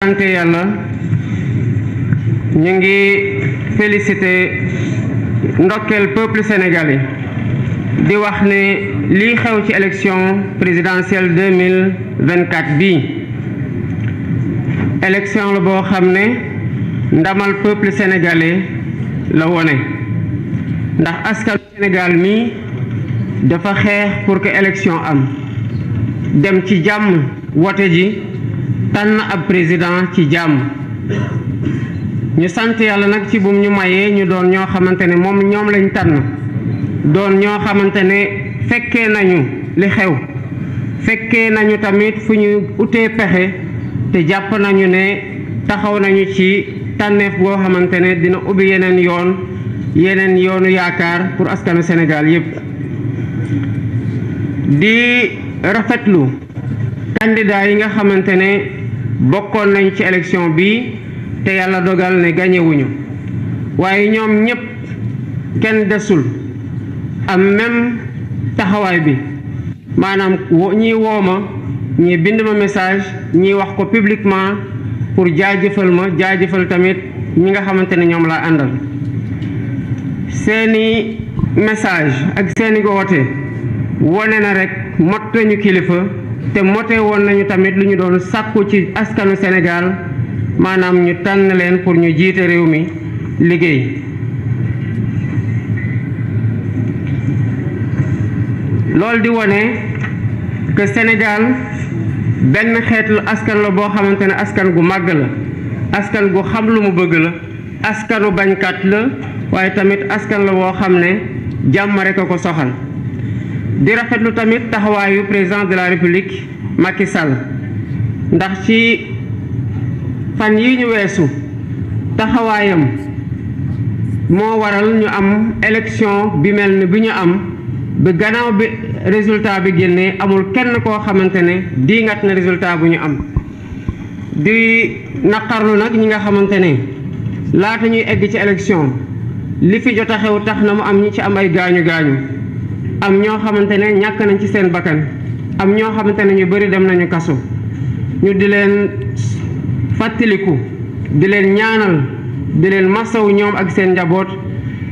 sante yàlla ñu ngi féliciter ndokkeel peuple sénégalais di wax ne lii xew ci élection présidentielle 2024 bii élection la boo xam ne ndamal peuple sénégalais la wone ndax askanu Sénégal mi dafa xeex pour que élection am dem ci jàmm wote ji tànn ab président ci jàmm ñu sant yàlla nag ci bum ñu mayee ñu doon ñoo xamante ne ñoom lañ tànn doon ñoo xamante ne fekkee nañu li xew fekkee nañu tamit fu ñu utee pexe te jàpp nañu ne taxaw nañu ci tànneef boo xamante ne dina ubbi yeneen yoonu yaakaar pour askanu Sénégal yépp di rafetlu candidat yi nga xamante ne bokkoon nañ ci élection bi te yàlla dogal ne gañewuñu waaye ñoom ñépp kenn desul am même taxawaay bi maanaam ñii wooma ñii bind ma message ñii wax ko publiquement pour jaajëfal tamit ñi nga xamante ne ñoom laa àndal seeni message ak seeni woote wone na rek mot nañu kilifa te mote woon nañu tamit lu ñu doon sàkku ci askanu Sénégal maanaam ñu tànn leen pour ñu jiite réew mi liggéey loolu di wone que Sénégal benn xeetu askan la boo xamante ne askan gu màgg la askan gu xam lu mu bëgg la askanu bañkat la waaye tamit askan la woo xam ne jàmm rek a ko soxal di rafetlu tamit taxawaayu président de la République Macky Sall ndax ci fan yi ñu weesu taxawaayam moo waral ñu am élection bi mel ni bi ñu am bi gannaaw bi résultat bi génnee amul kenn koo xamante ne diingat na résultat bu ñu am di naqarlu nag ñi nga xamante ne laata ñuy egg ci élection li fi jot a xew tax na mu am ñi ci am ay gaañu am ñoo xamante ne ñàkk nañ ci seen bakkan am ñoo xamante ne ñu bari dem nañu kaso ñu di leen fàttaliku di leen ñaanal di leen masaw ñoom ak seen njaboot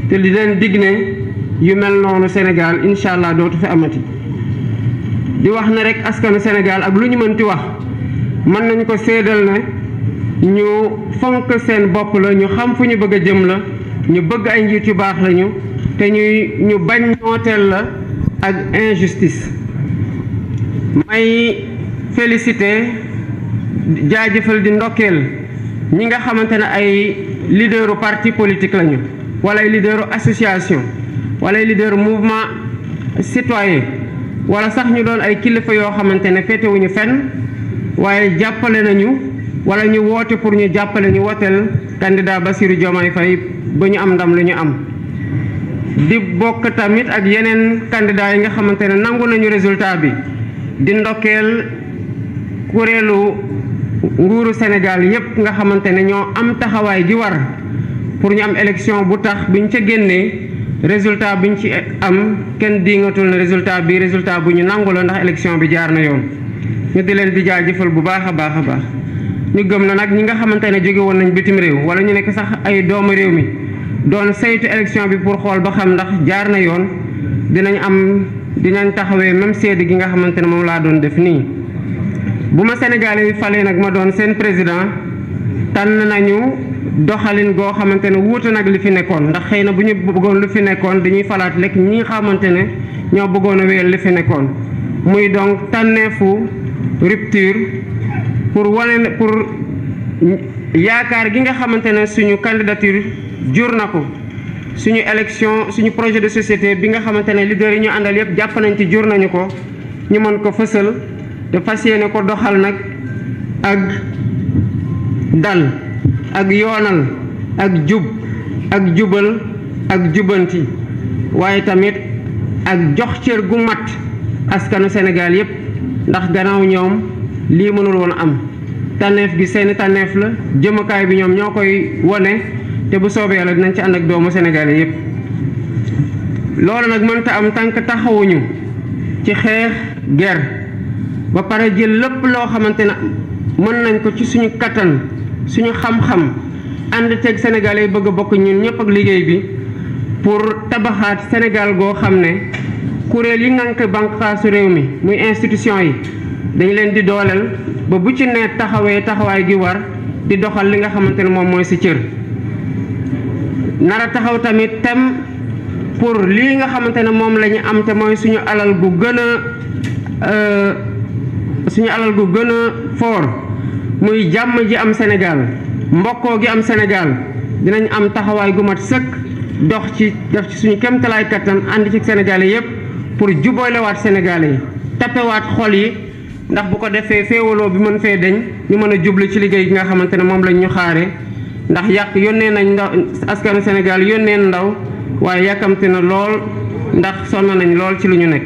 te di leen dig ne yu mel noonu Sénégal incha allah dootu fi amati di wax ne rek askanu Sénégal ak lu ñu mënti wax mën nañ ko séedal ne ñu fonk seen bopp la ñu xam fu ñu bëgg a jëm la ñu bëgg ay njiit yu baax lañu te ñu bañ nooteel la ak injustice may félicité jaajëfal di ndokkeel ñi nga xamante ne ay leaderu parti politique lañu wala ay leaderu association wala ay leaderu mouvement citoyen wala sax ñu doon ay kilifa yoo xamante ne féetewuñu fenn waaye jàppale nañu wala ñu woote pour ñu jàppale ñu woteel candidat Bassirou Diomaye Faye ba ñu am ndam lu ñu am di bokk tamit ak yeneen candidat yi nga xamante ne nangu nañu résultat bi di ndokkeel kuréelu nguuru Sénégal yépp nga xamante ne ñoo am taxawaay ji war pour ñu am élection bu tax biñ ca génnee résultat biñ ci am kenn diingatul ne résultat bu ñu nangu la ndax élection bi jaar na yoon ñu di leen di jaajëfal bu baax a baax ñu gëm na nag ñi nga xamante ne jóge woon nañ bitim réew wala ñu nekk sax ay doomu réew mi doon saytu élection bi pour xool ba xam ndax jaar na yoon dinañ taxawee même seede gi nga xamante ne moom laa doon def nii bu ma Sénégalais yi falee nag ma doon seen président tànn nañu doxalin goo xamante ne wuute nag li fi nekkoon ndax xëy na bu ñu bëggoon lu fi nekkoon dañuy falaat lekk ñi nga xamante ne ñoo bëggoon a wéyal li fi nekkoon muy donc tànneefu rupture pour yaakaar gi nga xamante ne suñu candidature jur na ko suñu élection suñu projet de société bi nga xamante ne leader yi ñu àndal yépp jàpp nañ ci jur nañu ko ñu mën ko fësal te fas yéene ko doxal nag ak dal ak yoonal ak jub ak jubal ak jubanti waaye tamit ak jox cër gu mat askanu Sénégal yépp ndax gannaaw ñoom lii mënul woon am tànneef gi seeni tànneef la jëmukaay bi ñoom ñoo koy wone te bu soobee yàlla dinañ ci ànd ak doomu Sénégalais yépp loolu nag mënta am tànk taxawuñu ci xeex guerre ba pare jël lépp loo xamante ne mën nañ ko ci suñu kattan suñu xam-xam ànd teeg Sénégalais yi bëgg a bokk ñun ñëpp ak liggéey bi pour tabaxaat Sénégal goo xam ne kuréel yi ngànk bànqaasu réew mi muy institution yi dañ leen di dooleel ba bu ci ne taxawee taxawaay gi war di doxal li nga xamante ne moom mooy si cër nara taxaw tamit tem pour lii nga xamante ne moom la ñu am te mooy suñu alal gu gën a fort muy jàmm ji am Sénégal mbokkoo gi am Sénégal dinañ am taxawaay gu mat sëkk dox ci def ci suñu kéemtalaay kattan ànd ci Sénégalais yépp pour juboolewaat Sénégalais yi tappewaat xol yi ndax bu ko defee féewaloo bi mën fee deñ ñu mën a jublu ci liggéey gi nga xamante ne moom lañ ñu xaare ndax yónnee nañ ndaw askanu Sénégal yónnee ndaw waaye yàkkamte na lool ndax sonn nañ lool ci lu ñu nekk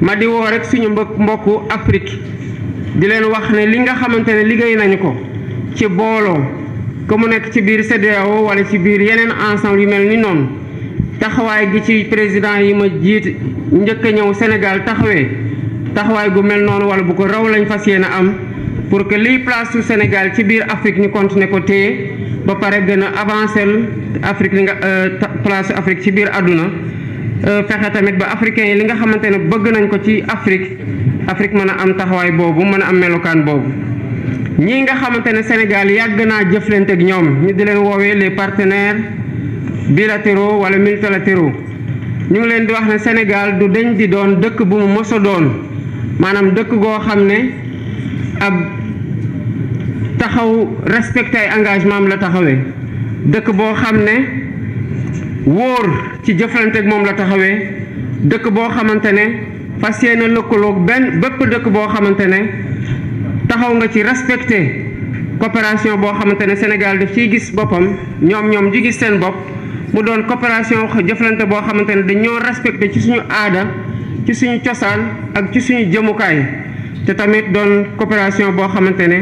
ma di woo rek suñu mbokku Afrique di leen wax ne li nga xamante ne liggéey nañu ko ci booloo que mu nekk ci biir CEDEAO wala ci biir yeneen ensemble yu mel ni noonu taxawaay gi ci président yi ma jiit njëkk a ñëw Sénégal taxawaay gu mel noonu wala bu ko raw lañ fas yéene am pour que liy place su Sénégal ci biir Afrique ñu continuer ko téye ba pare gën a avancer Afrique li nga place su Afrique ci biir àdduna fexe tamit ba africains yi li nga xamante ne bëgg nañ ko ci Afrique mën a am taxawaay boobu mën a am melokaan boobu. ñii nga xamante ne Sénégal yàgg naa jëflante ak ñoom ñu di leen woowee les partenaires bilatéraux wala multilatéraux ñu ngi leen di wax ne Sénégal du dañ di doon dëkk bu mu mos a doon maanaam dëkk goo xam ne ab taxaw respecté ay engagement am la taxawee dëkk boo xam ne wóor ci jëflante ak moom la taxawee dëkk boo xamante ne fas yéene lëkkaloog bépp dëkk boo xamante ne taxaw nga ci respecté coopération boo xamante ne Sénégal daf ciy gis boppam ñoom di gis seen bopp mu doon coopération jëflante boo xamante ne dañoo respecté ci suñu aada ci suñu cosaan ak ci suñu jëmukaay te tamit doon coopération boo xamante ne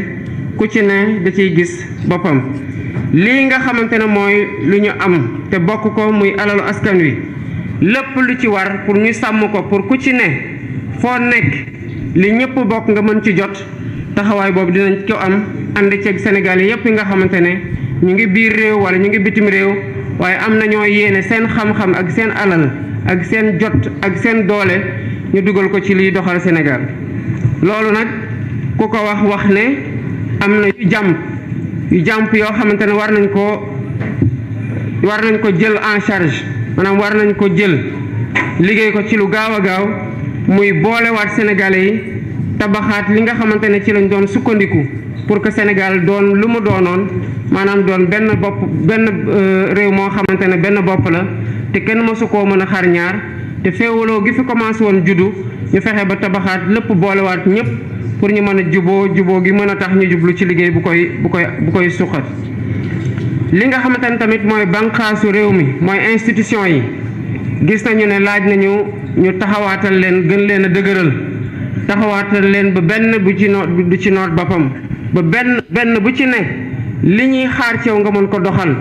ku ci ne da ciy gis boppam lii nga xamante ne mooy lu ñu am te bokk ko muy alalu askan wi lépp lu ci war pour ñu sàmm ko pour ku ci ne foo nekk li ñëpp bokk nga mën ci jot taxawaay boobu dinañ ko am ànd ceeg Sénégal yépp yi nga xamante ne ñu ngi biir réew wala ñu ngi bitim réew waaye am nañoo yéene seen xam-xam ak seen alal ak seen jot ak seen doole ñu dugal ko ci liy doxal Sénégal loolu nag ku ko wax ne am na yu jàmp yoo xamante ne war nañ ko jël en charge maanaam war nañ ko jël liggéey ko ci lu gaaw a gaaw muy boolewaat Sénégalais yi tabaxaat li nga xamante ne ci lañ doon sukkandiku pour que Sénégal doon lu mu doonoon maanaam doon benn réew moo xamante ne benn bopp la te kenn mësu koo mën a xar ñaar te féewaloo gi fi commencé woon juddu ñu fexe ba tabaxaat lépp boolewaat ñëpp pour ñu mën a juboo gi mën a tax ñu jublu ci liggéey bu koy suqat li nga xamante ne tamit mooy bànqaasu réew mi mooy institution yi gis nañu ne laaj nañu ñu taxawaatal leen gën leen a dëgëral taxawaatal leen ba benn bu ci noot boppam ba benn bu ci ne li ñuy xaar ci yow nga mën ko doxal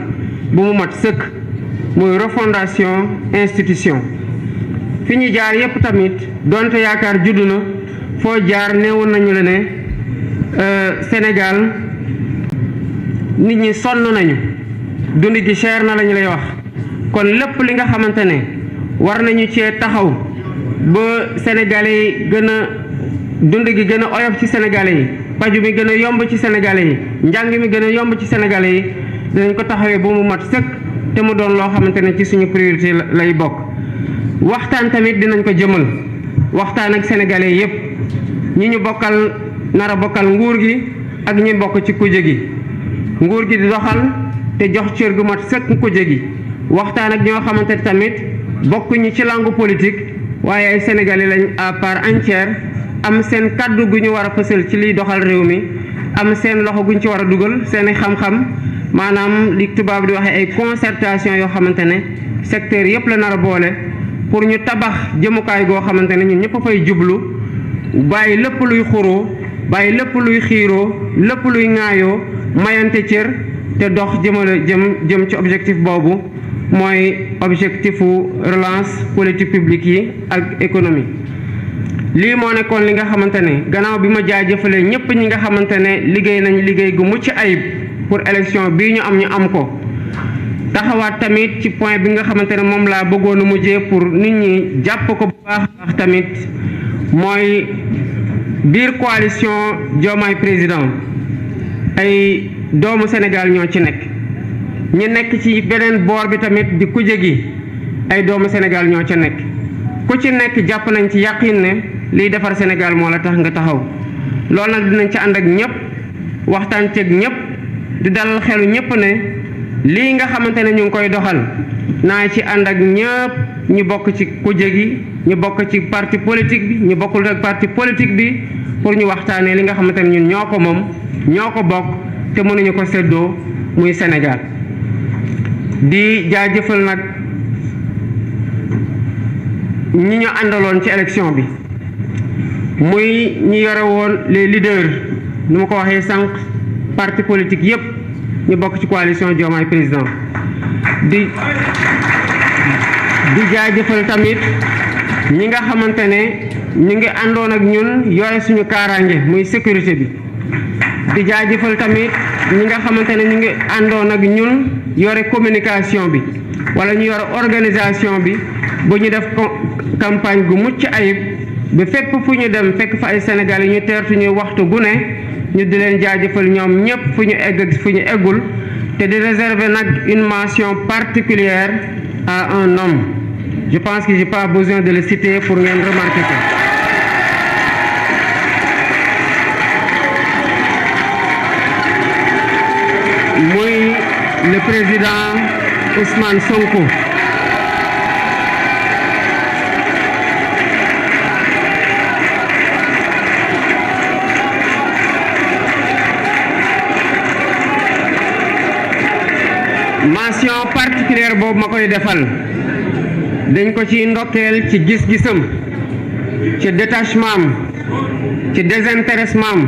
bu mu mat sëkk muy refondation institution fi ñu jaar yépp tamit donte yaakaar juddu na foo jaar neewoon nañu la ne Sénégal nit ñi sonn nañu dund gi cher na lañu lay wax kon lépp li nga xamante ne war nañu cee taxaw ba Sénégalais yi gën a dund gi gën a oyof ci Sénégalais yi paju mi gën a yomb ci Sénégalais yi njàng mi gën a yomb ci Sénégalais yi dinañ ko taxawee bu mu mat sëkk te mu doon loo xamante ne ci suñu priorité lay bokk waxtaan tamit dinañ ko jëmal waxtaan ak Sénégalais yépp ñi ñu bokkal nar a bokkal nguur gi ak ñi bokk ci kuje gi nguur gi di doxal te jox cër gu mat sëkk kuje gi waxtaan ak ñoo xamante ne tamit bokkuñu ci langue politique waaye ay Sénégalais lañ à part entière am seen kàddu gu ñu war a fësal ci liy doxal réew mi am seen loxo guñ ci war a dugal seeni xam-xam maanaam li tubaab di waxee ay concertation yoo xamante ne secteur yépp la nar a boole pour ñu tabax jëmukaay goo xamante ne ñun ñëpp a fay jublu bàyyi lépp luy xuroo bàyyi lépp luy xiiroo lépp luy ŋaayoo mayante cër te dox jëm ci objectif boobu mooy objectifu relance politique publique yi ak économie lii moo nekkoon li nga xamante ne gannaaw bi ma jaajëfalee ñëpp ñi nga xamante ne liggéey nañ liggéey gu mucc ayib pour élection bii ñu am ko taxawaat tamit ci point bi nga xamante ne moom laa bëggoon a mujjee pour nit ñi jàpp ko bu baax tamit mooy biir coalition Diomaye président ay doomu Sénégal ñoo ci nekk ñi nekk ci beneen boor bi tamit di kuje gi ay doomu Sénégal ñoo ca nekk ku ci nekk jàpp nañ ci yàqin ne liy defar Sénégal moo la tax nga taxaw loolu nag dinañ ci ànd ak ñëpp waxtaan ceeg ñëpp di dalal xelu ñëpp ne lii nga xamante ne ñu ngi koy doxal naa ci ànd ak ñëpp ñu bokk ci kuje gi ñu bokk ci parti politique bi ñu bokkul ak parti politique bi pour ñu waxtaanee li nga xamante ne ñun ñoo ko moom ñoo ko bokk te mënuñu ko séddoo muy Sénégal di jaajëfal nag ñi ñu àndaloon ci élection bi muy ñi yore woon les leaders nu ma ko waxee sànq parti politique yépp ñu bokk ci coalition Diomaye président di jaajëfal tamit ñi nga xamante ne ñu ngi àndoon ak ñun yore suñu kaaraange muy sécurité bi di jaajëfal tamit ñi nga xamante ne ñu ngi àndoon ak ñun yore communication bi wala ñu yore organisation bi bu ñu def campagne gu mucc ayib ba fépp fu ñu dem fekk fa ay Sénégalais ñu teertu ñu waxtu gu ne ñu di leen jaajëfal ñoom ñëpp fu ñu egg ak fu ñu eggul te di réserver nag une mention particulière à un homme je pense que j'ai pas besoin de le citer pour ngeen remarquer ko muy le président Ousmane Sonko mention particulière boobu ma koy defal dañ ko ci ndokkeel ci gis-gisam ci détachement am ci désintéressement am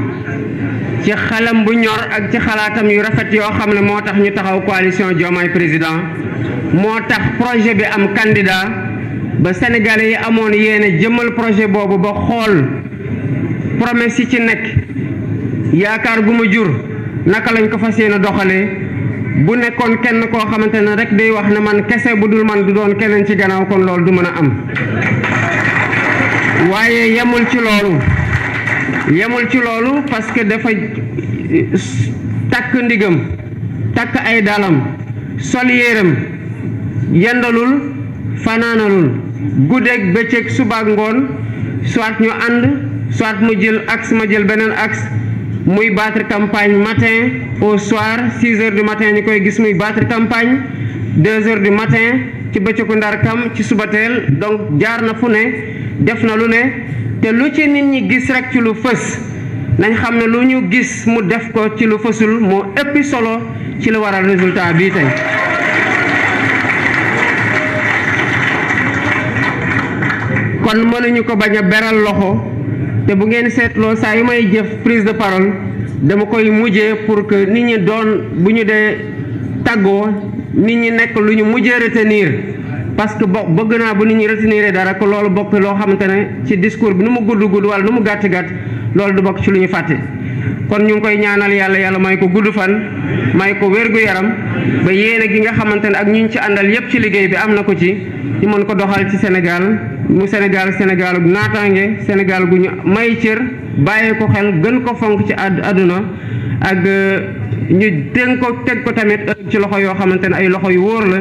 ci xelam bu ñor ak ci xalaatam yu rafet yoo xam ne moo tax ñu taxaw coalition Diomaye président moo tax projet bi am candidat ba Sénégalais yi amoon yéene jëmmal projet boobu ba xool promesse yi ci nekk yaakaar gu ma jur naka lañ ko fas yéene doxalee bu nekkoon kenn koo xamante ne rek day wax ne man kese bu dul man du doon keneen ci gannaaw kon loolu du mën a am waaye yemul ci loolu parce que dafa takk ndigam takk ay dalam sol yéeram yendalul fanaanalul guddeeg bëccëg subaak ngoon soit ñu ànd soit mu jël axe ma jël beneen axe muy battre campagne matin au soir 6 heures du matin ñu koy gis muy battre campagne 2 heures du matin ci bëccëgu ndar kam ci subateel donc jaar na fu ne def na lu ne te lu ci nit ñi gis rek ci lu fës nañ xam ne lu ñu gis mu def ko ci lu fësul moo ëppi solo ci la waral résultat bii tey kon mënuñu ko bañ a beral loxo te bu ngeen seetloo saa yu may jëf prise de parole dama koy mujjee pour que nit ñi doon bu ñu dee tàggoo nit ñi nekk lu ñu mujjee retenir parce que bëgg naa bu nit ñi retenir dara ko loolu bokk loo xamante ne ci discours bi nu mu gudd wala nu mu gàtt loolu du bokk ci lu ñu fàtte kon ñu ngi koy ñaanal yàlla may ko gudd fan may ko wérgu yaram ba yéene gi nga xamante ne ak ñu ci àndal yépp ci liggéey bi am na ko ci ñu mën ko doxal ci Sénégal mu Sénégal gu naataange Sénégal gu ñu may cër bàyyee ko xel gën ko fonk ci àdduna ak ñu teg ko tamit ci loxo yoo xamante ne ay loxo yu wóor la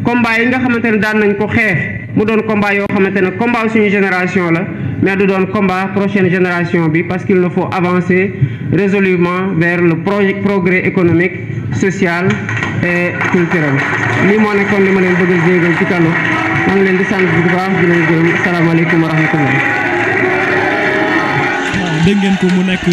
combat yi nga xamante ne daan nañ ko xeex mu doon combat yoo xamante ne combat suñu génération la mais du doon combat prochaine génération bi parce qu'il nous faut avancer résolument vers le progrès économique social et culturel lii moo nekkoon li ma leen bëgg a jéegal ci kano maa ngi leen di sant bu baax di leen gërëm asalaamaaleykum wa rahmatullah dégg ngeen ko mu nekk